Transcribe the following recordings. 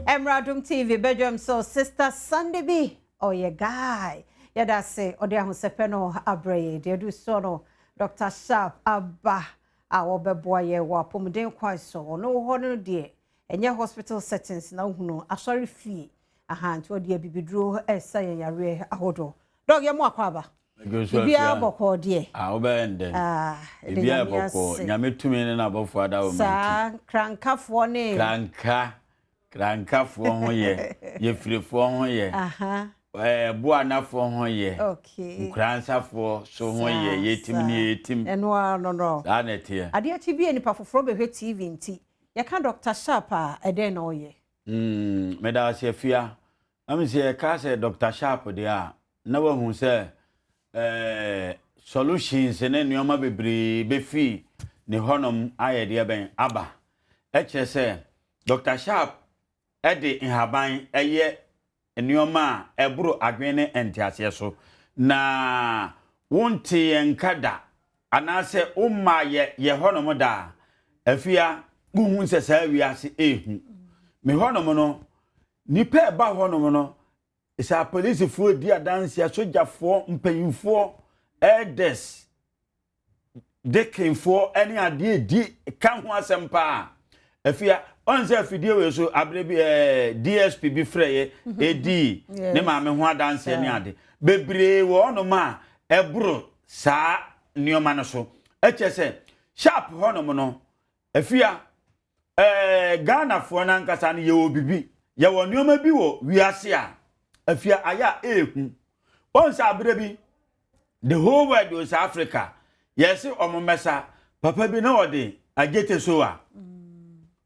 Ɛmmra Adom TV badwam so Sister Sandy bi ɔyɛ guy. Yɛda ase ɔde ahosɛpɛ no abrɛ yɛn. Deɛ ɛdu soɔ no Dr. Sharp aba a wɔbɛboa yɛn wɔ apɔmuden kwan so. Ɔno wɔ hɔ no deɛ ɛnyɛ hospital settings na wohunu asɔre fie. Aha nti ɔde abibiduro ɛsa yɛn yareɛ ahodoɔ. Doc yɛ mo akɔ aba. Biribiara bɔkɔɔ deɛ. Ah, wobɛyɛ ndɛn. Ah, ɛde Biribiara Nyame bɔkɔɔ. ase. Nyame tumi ne n'abɔfoɔ ada wɔ Saa nkrankafoɔ ne. Kranka. Krankafoɔ ho yɛ. Yɛfirifoɔ ho yɛ. Ɛɛ Boanafoɔ ho yɛ. Nkuransafoɔ so ho yɛ. Yɛtim ne yɛtim. Ɛno ara no. Saa na ɛteɛ. Adeɛ akyi bi a nipa foforɔ bɛhwɛ TV nti, yɛka Dr. Sharp a ɛdɛn na ɔyɛ? Meda ase afia. Na me sɛ yɛka sɛ Dr. Sharp deɛ a, na wahu sɛ solutions ne nneɛma bebree bɛfii ne hɔnom ayɛ deɛ bɛn aba. Ɛkyerɛ sɛ Dr. Sharp ɛde nhaban ɛyɛ nneɛma a ɛboro adwene ne nteaseɛ so. Na wonte yɛn nka da anaasɛ womma yɛ hɔnom da a, afia wohu sɛ saa wiase ehu. Me hɔnom no, nipa ɛba hɔnom no, sɛ apolisifoɔ di adanseɛ, sogyafoɔ, mpanyinfoɔ, elders, dekenfoɔ ne adeɛ di ka ho asɛm paa. Afia ɔn sɛ afidie wei so abere bi DSP bi frɛ yɛ edi ne maame ho adanseɛ ne ade bebree wɔ hɔnom a ɛboro saa nneɛma no so. Ɛkyɛ sɛ Sharp hɔnom no afia Ghanafoɔ nankasa no yɛwɔ bibi, yɛwɔ nneɛma bi wɔ wiase a afia ayɛ a ehu. Ɔn sɛ abere bi the whole world was Africa yɛsi ɔmo mmɛsa papa bi na ɔde agyete so a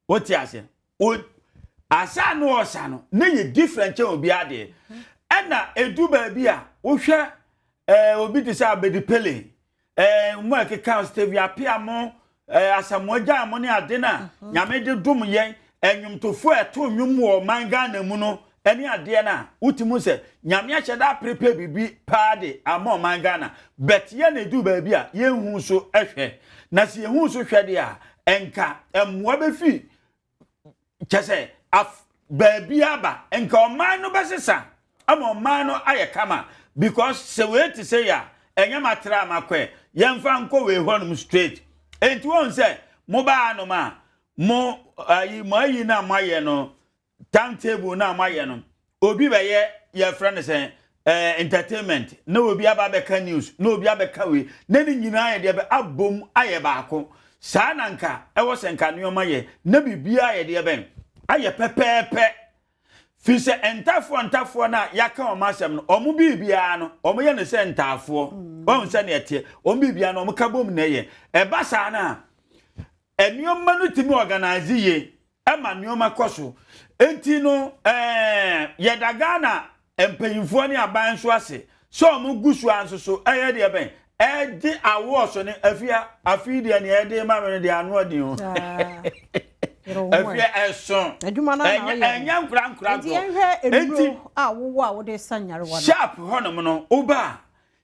wote ase o asa no ɔsa no ne yɛ different kyɛn obi adeɛ. Ɛna edu baabi a wohwɛ obi te sɛ Abedi Pele, mo a ɛkeka Stevie Appiah mo, Asamoah Gyan mo ne ade na Nyame de dom yɛn ɛnwomtofoɔ a ɛto nnwom wɔ ɔman Ghana mu no ɛne adeɛ no a wotumi sɛ Nyame ahyɛ da aprepare biribi paa de ama ɔman Ghana, but yɛn na edu baabi a yɛnhu so ɛhwɛ. Na sɛ yɛhu so hwɛ deɛ a, ɛnka mmoa bɛfi kyɛ sɛ af baabi aba, nka ɔman no bɛsesa ama ɔman no ayɛ kama, because sɛ wei te sɛ yɛ a ɛnyɛ matra ama kɔɛ yɛmfa nkɔ wei hɔnom straight. Enti wɔn sɛ mobaa nom a mo ayi mo ayi na moayɛ no timetable na moayɛ no, obi bɛyɛ yɛfrɛ no sɛ entertainment na obi aba abɛka news na obi abɛka wei na ne nyinaa yɛ deɛ bɛ abom ayɛ baako. Saa na nka ɛwɔ sɛ nka nneɛma yɛ na biribiara yɛ deɛ bɛn ayɛ pɛpɛɛpɛ. Fi sɛ ntafoɔ ntafoɔ no a yɛaka wɔn asɛm no, wɔn biribiara no wɔn yɛ no sɛ ntaafoɔ. Wɔn sɛ neɛ teɛ wɔn biribiara no wɔn ka bom na ɛyɛ ɛba saa no a nneɛma no tumi organize yie ɛma nneɛma kɔ so. Enti no yɛda Ghana mpanyinfoɔ ne aban nso ase sɛ wɔn gu so a nso so ɛyɛ deɛ bɛn ɛgye awoɔ so ne afia afi deɛ nea ɛde ma mi no deɛ ano ɔden o. Afia ɛso ɛnyɛ nkora nkora. Nti yɛnhwɛ nnuro a wowɔ a wode sa nyarewa no. Sharp hɔnom no woba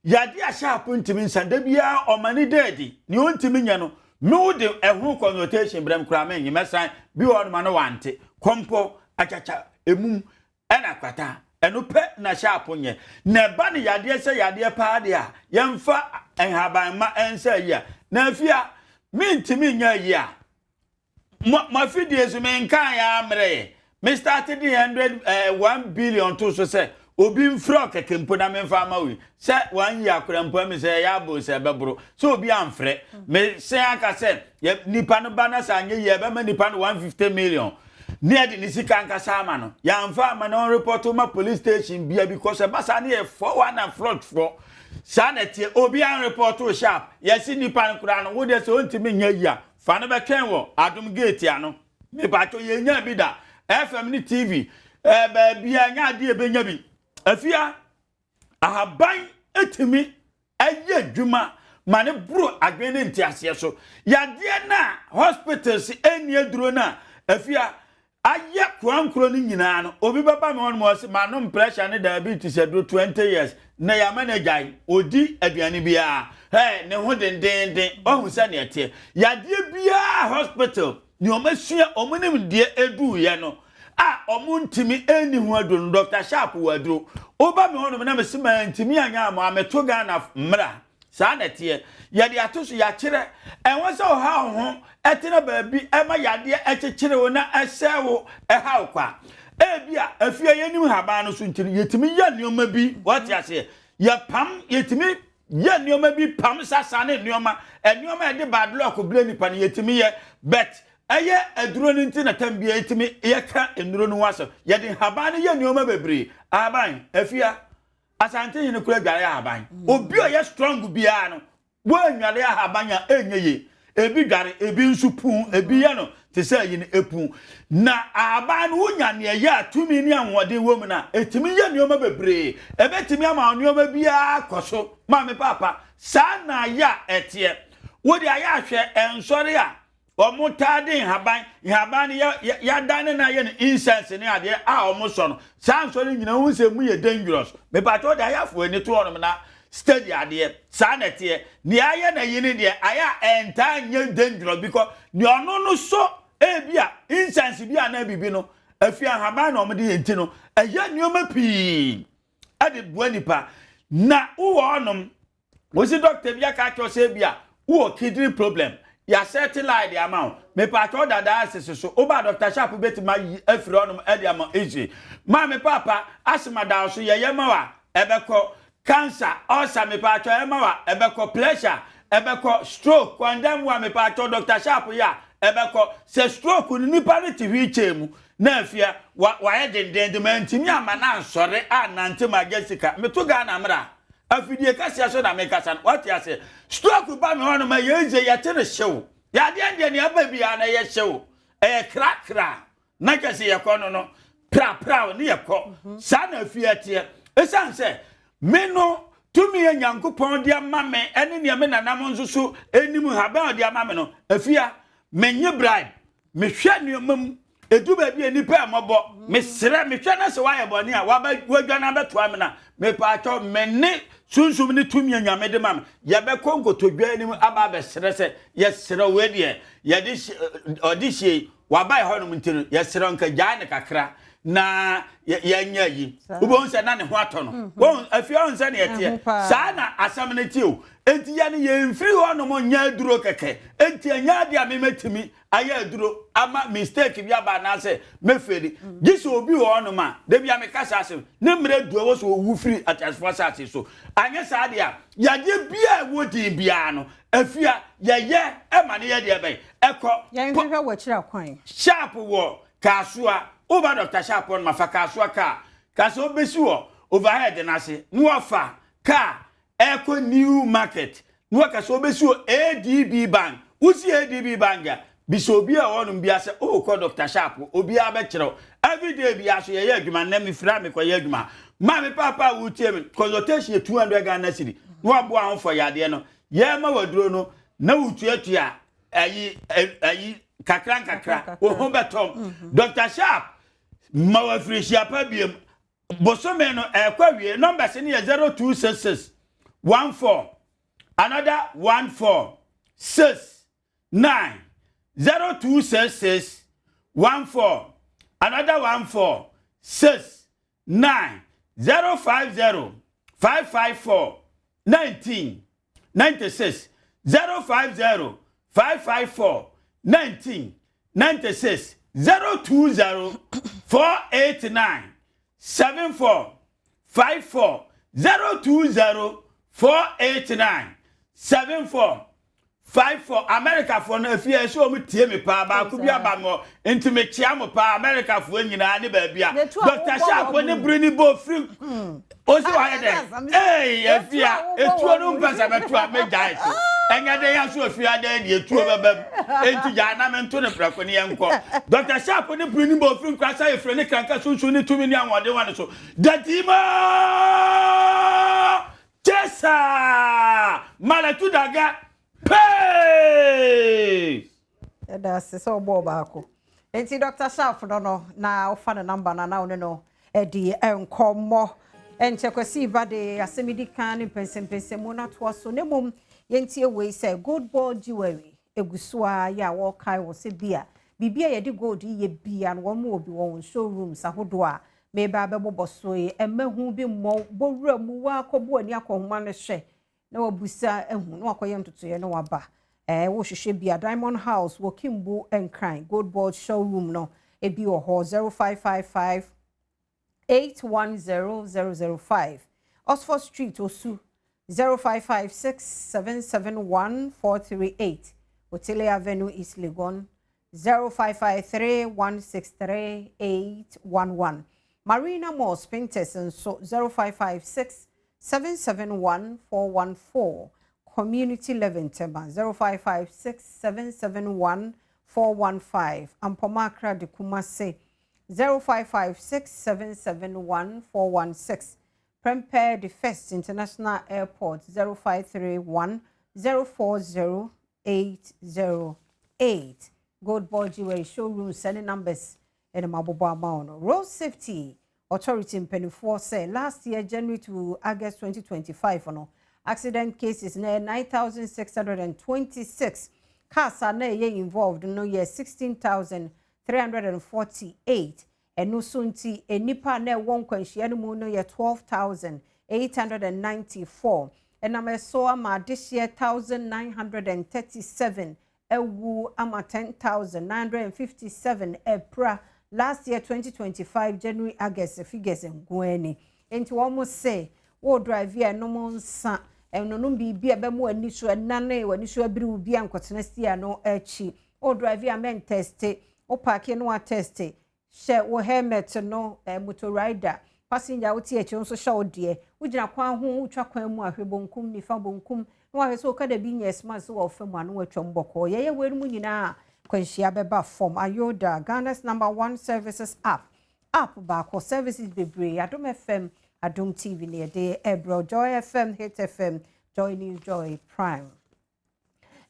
yade a Sharp ntumi nsa da biara ɔma ne daadi nea ɔntumi nyɛ no me wo de ɛho consultation brɛm koraa me nye mɛsan bi wɔ hɔnom a no wante kɔmpɔ akyakya emum ɛna kwata ɛno pɛ na Sharp nyɛ. Na ɛba ne yadeɛ sɛ yadeɛ paa deɛ a yɛmfa nhaban ma ɛnsa yi a na afia mentumi nyɛ yi a mo afidie so menka yɛ ammerɛ yɛ me start de 1 billion to so sɛ obi mfrɛ ɔkɛkɛ mpo na memfa ama wei sɛ 1 year akora mpo mi sɛ ɛyɛ abo sɛ ɛbɛboro sɛ obi amfrɛ me sɛ aka sɛ nipa no ba na sɛ anyɛ yie ɛbɛma nipa no 150 million ne yɛde ne sika nkasa ama no yɛamfa ama no report ma police station bia because ɛba saa ne yɛ 4 1 and fraud foɔ saa na ɛteɛ. Obi an report Sharp yɛsi nipa no koraa no wo deɛ sɛ ɔntumi nyɛ yie a fa no bɛtwɛn wɔ Adom gate ano. Mepatwo yɛnya bi da FM ne TV baabi a nya adeɛ ɛbɛnya bi. Afia ahaban etumi ɛyɛ adwuma ma ne boro adwene ne nteaseɛ so. Yadeɛ na hospitals ɛnni aduro no a afia ayɛ korankoro no nyinaa no obi bɛba me hɔnom ɔse manom pressure ne diabetes aduro 20 years na yɛama no agyae ɔdi aduane biara ne ho dendenden ɔhu sɛ neɛ teɛ yadeɛ biara hospital ne ɔmasua ɔmo nim deɛ ɛduuyɛ no. a ɔmo ntumi ɛnni ho aduro no, Dr. Sharp wɔ aduro. Woba me hɔnom na mese ma ntumi anyɛ ama meto Ghana mmra. Saa na ɛteɛ. Yɛde ato so, yɛakyerɛ. Ɛwɔ sɛ ɔha wo ho ɛtena baabi ɛma yadeɛ ɛkyekyere wo na ɛsɛe wo, ɛha wo kwa. Ebi a afie yɛnim haban no so nti no, yɛtumi yɛ nneɛma bi, wɔte aseɛ. Yɛpam, yɛtumi yɛ nneɛma bi pam sasa ne nneɛma. Nneɛma a yɛde bad luck brɛ nipa no, yɛtumi yɛ. But ɛyɛ aduro no nti na tam bia yɛtumi yɛka nnuro no ho asɛm. Yɛde haban no yɛ nneɛma bebree. Ahaban, afia, Asante hene kura dware ahaban. Obi a ɔyɛ strong biara no, wɔnnware ahaban a ɛnyɛ yie. Ebi dware, ebi nso pun, ebi yɛ no te sɛ ayi no epun. Na ahaban no, wonya nea ɛyɛ a tumi ne ahoɔden wɔ mu no a, ɛtumi yɛ nneɛma bebree. Ɛbɛtumi ama wo nneɛma biara kɔ so. Maame paapa, saa na ayɛ a ɛteɛ. Wode ayɛ ahwɛ ɛnsɔre a wɔn taa de nhaban nhaban no yɛ yɛadane no ayɛ no incense ne adeɛ a wɔn sɔ no, saa nsɔre nyinaa wohu sɛ emu yɛ dangerous. Mepatwa, wode ayɛ afo ani to hɔnom na steady adeɛ. Saa na ɛteɛ. Nea ayɛ na yi ne deɛ ayɛ a ɛntaa nyɛ dangerous because nea ɔno no so ebi a incense bi anaa biribi no afi ahaban na wɔn de yɛ nti no, ɛyɛ nneɛma pii ɛde boa nipa. Na wowɔ hɔnom, wosi doctor bi aka akyerɛ sɛ bi a wowɔ kidney problem, yɛasɛte line de ama wo. Mepatwa, wo dialysis so woba, Dr. Sharp bɛtumi ayi afiri hɔnom ɛde ama easy. Maame paapa, asoma da wo so, yɛyɛ ma wa ɛbɛkɔ. Cancer, ulcer, mepatwa, ɛma wa ɛbɛkɔ. Pressure ɛbɛkɔ. Stroke kwandam wa, mepatwa, Dr. Sharp yɛ a ɛbɛkɔ. Sɛ stroke no, nipa no te wheelchair mu na afia wa wayɛ dendenden ma ntumi ama na ansɔre anante ma agya sika meto Ghana mmra afidie kɛseɛ so na mekasa no, wate ase. Stroke ba me hɔ no ma yɛnze yɛte no hyew yadeɛ deɛ nea ɛba biara na ɛyɛ hyew, ɛyɛ krakra na kyɛ sɛ yɛkɔ no prapra ne yɛkɔ. Saa na afie teɛ. Ɛsiane sɛ me no tumi yɛ Nyankopɔn de ama me ɛne nea me nanam nso so anim haban a ɔde ama me no, afia menye bribe. Mehwɛ nneɛma mu edu baabi a nipa ɛmɔbɔ, mesrɛ, mehwɛ na sɛ wayɛ bɔne a waba wadwa no abɛtoa me na mepaakyɛw, me ne sunsum ne tumi a Nyame de ma me, yɛbɛkɔ nkotodwa anim aba abɛsrɛ sɛ yɛsrɛ wei deɛ yɛde ɔde hyie waba ɛhɔnom nti no, yɛsrɛ nka gyae ne kakra na yɛnyɛ yi. Wobɛhu sɛ na ne ho atɔ no. Wɔn afie ɔn sɛ ne yɛteɛ saa na asɛm no te o. Enti yɛne yɛmfiri hɔnom nyɛ aduro kɛkɛ. Enti ɛnyɛ adeɛ a memɛtumi ayɛ aduro ama mistake bi aba anaasɛ mɛfɛri gye sɛ obi wɔ hɔnom a da bi a meka saa asɛm ne mmerɛ du ɛwɔ sɛ ɔwu firi ateasefoɔ asase so. Anyɛ saa deɛ a, yadeɛ biaa ɛwɔ din biara no, afia, yɛyɛ ɛma ne yɛ deɛ bɛn ɛkɔ. Yɛnhwehwɛ wɔ akyiri akwan. Sharp wɔ Kasoa. Woba Dr. Sharp hɔ no ma fa Kasoa kaa ka sɛ wobɛsi wɔ overhead no ase na wafa kaa ɛkɔ New Market na waka sɛ wobɛsi wɔ ADB Bank. Wosi ADB Bank a, bisa obi a ɔwɔ nom bia sɛ wokɔ Dr. Sharp, obiara bɛkyerɛ wo. Everyday bia so yɛyɛ adwuma. Nnɛ mefiri a mekɔyɛ adwuma. Maame paapa a wotie me, consultation yɛ 200 Ghana cedi na waboa ho fɔ yadeɛ no, yɛma waduro no na wotuatua ayi ayi kakra nkakra, wo ho bɛtɔm. Dr. Sharp ma wafirihyia pa biem. Bosome no ɛkɔ awie. Numbers no yɛ 0266 14 another 14 6 9, 0266 14 another 14 6 9, 050 554 19 96, 050 554 19 96, 020 489 74 54, 020 489 74 54. Americafoɔ no, afie ɛsɛ wɔn tie me paa. Baako bi aba mɔ nti mekyia mo paa, Americafoɔ nyinaa ne baabi a Dr. Sharp ne bere ne bɔ firi osi wayɛ dɛ ee. Afia, etuo no mpɛ sɛ bɛto a megyae so ɛnyɛ dɛ yɛ so. Afia dɛ deɛ etuo bɛbɛ mu enti gyae na mento ne prɛko ne yɛn nkɔ. Dr. Sharp ne bere ne bɔ firi nkura sɛ efiri ne kranka sunsun ne tumi ne ahoɔden wɔ ne so dadima kyesa malatu daga pee. Ɛda ase sɛ ɔbɔɔ baako. Nti Dr. Sharp no na wofa ne number na wo ne no ɛdi nkɔmmɔ. Ɛnkyɛ Kwasi ba de asɛm di kan ne mpɛnsɛmpɛnsɛmu no atoa so. Na mmom yɛntie wei sɛ Gold Board Jewelry egu so a yɛ a wɔrekae wɔ sɛ bi a Biribi a yɛde gold yɛ bia no, wɔn wɔ bi wɔ wɔn showrooms ahodoɔ a meba abɛbobɔ so yi. Ɛmɛ hu bi mmɔ bɔwura mu wakɔbu ani akɔhoma no hwɛ na wabusa ehu na wakɔyɛ ntotoeɛ na waba. Wɔhwehwɛ bi a, Diamond House wɔ Kimbu, Nkran Gold Board showroom no ebi wɔ hɔ, 0555 810005. Oxford Street, Osu, 0556 771 438. Otile Avenue, East Legon, 0553 163 811. Marina Mall, Spintex nso, 0556 771 414. Community 11, Tema, 0556 771 415. Ampoma Accra de Kumase, 0556 771 416. Prempeh the First International Airport, 0531 040 808. Gold Board Jewelry showroom sending numbers ɛna mabobɔ ama wo no. Road Safety Authority mpanimfoɔ sɛ last year January to August 2025 no, accident cases na 9626. Cars a na ɛyɛ involved no yɛ 16,348. Ɛno so nti nnipa na ɛwɔ nkwanhyia no mu no yɛ 12,894. Ɛnam ɛso ama adehyeɛ 1937 ɛwu ama 10,957 ɛpra last year 2025 January August figures nko ani. Nti wɔn sɛ wɔ drive a, ɛnom nsa, ɛnonom biribi a ɛbɛmo ani so ɛnane w'ani so abiri wo bi a, nkɔtena steer no akyi. Wɔ drive a, mɛn text wo, park no wa text, hyɛ wo helmet no. Motor rider, passenger wote akyi nso, hyɛ wo deɛ. Wogyina kwan ho, wotwa kwan mu, ahwɛ bonkum, nifa, bonkum na wahwɛ sɛ okada bi nyɛ smart sɛ wɔ fam a na watwa mu bɔkɔɔ. Yɛyɛ wei mu nyinaa, kwanhyia bɛba fam. Ayoda, Ghana's number one services app, app baako, services bebree. Adom FM, Adom TV ne yɛde ɛbrɛ, Joy FM, Hit FM, Joy News, Joy Prime.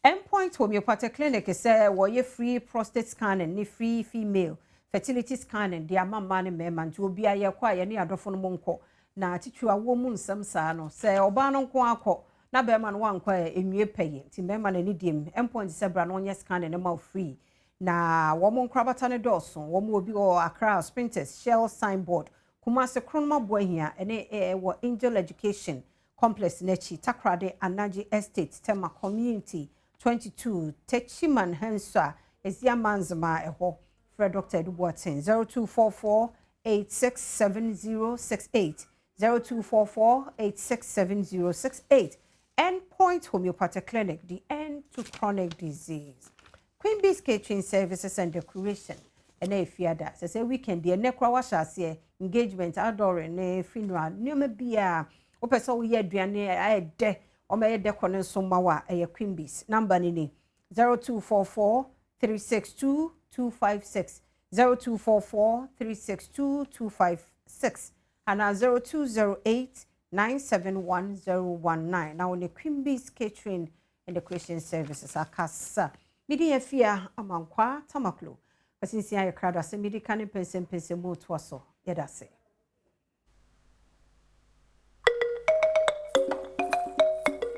Endpoint Homeopathic Clinic sɛ wɔyɛ free prostate scanning ne free female fertility scanning de ama mmaa ne mmarima. Nti obiara yɛkɔ a, yɛne adɔfo no mu nkɔ na titiri awoɔ mu nsɛm saa no, sɛ ɔbaa no nko akɔ na bɛrima no wankɔ a, enwie pɛyɛ. Nti mmarima no ani diem. Endpoint sɛ bra na ɔnyɛ scanning ne ma free. Na wɔn nkorabata no dɔɔso. Wɔn obi wɔ Accra, Spintex, Shell signboard, Kumasi, Kronum Aboahia, ɛne ɛwɔ Angel Education Complex n'akyi, Takoradi, Anaji Estate, Tema Community 22, Techiman Hansua, Esiama Nzema ɛhɔ. Frɛ Dr. Edu Boateng, 0244 867068, 0244 867068. Endpoint Homeopathic Clinic, the end to chronic disease. Queen Bees Catering Services and Decoration, ɛna efiada sɛ weekend deɛ, ɛnɛ kora wahyɛ aseɛ engagement, outdooring ne funeral nneɛma biara wopɛ sɛ woyɛ aduane ayɛ dɛ, ɔmɛyɛ dɛ no nso ma wa. Ɛyɛ Queen Bees number no ni, 0244 362 256, 0244 362 256 ana 0208 971019. Na wɔne Queen Bees Catering and Decoration Services akasa. Mede yɛ fia Amankwa Tamaklo asinsia yɛ krado asɛm mede ka ne mpɛnsɛmpɛnsɛm mu toa so. Yɛda ase.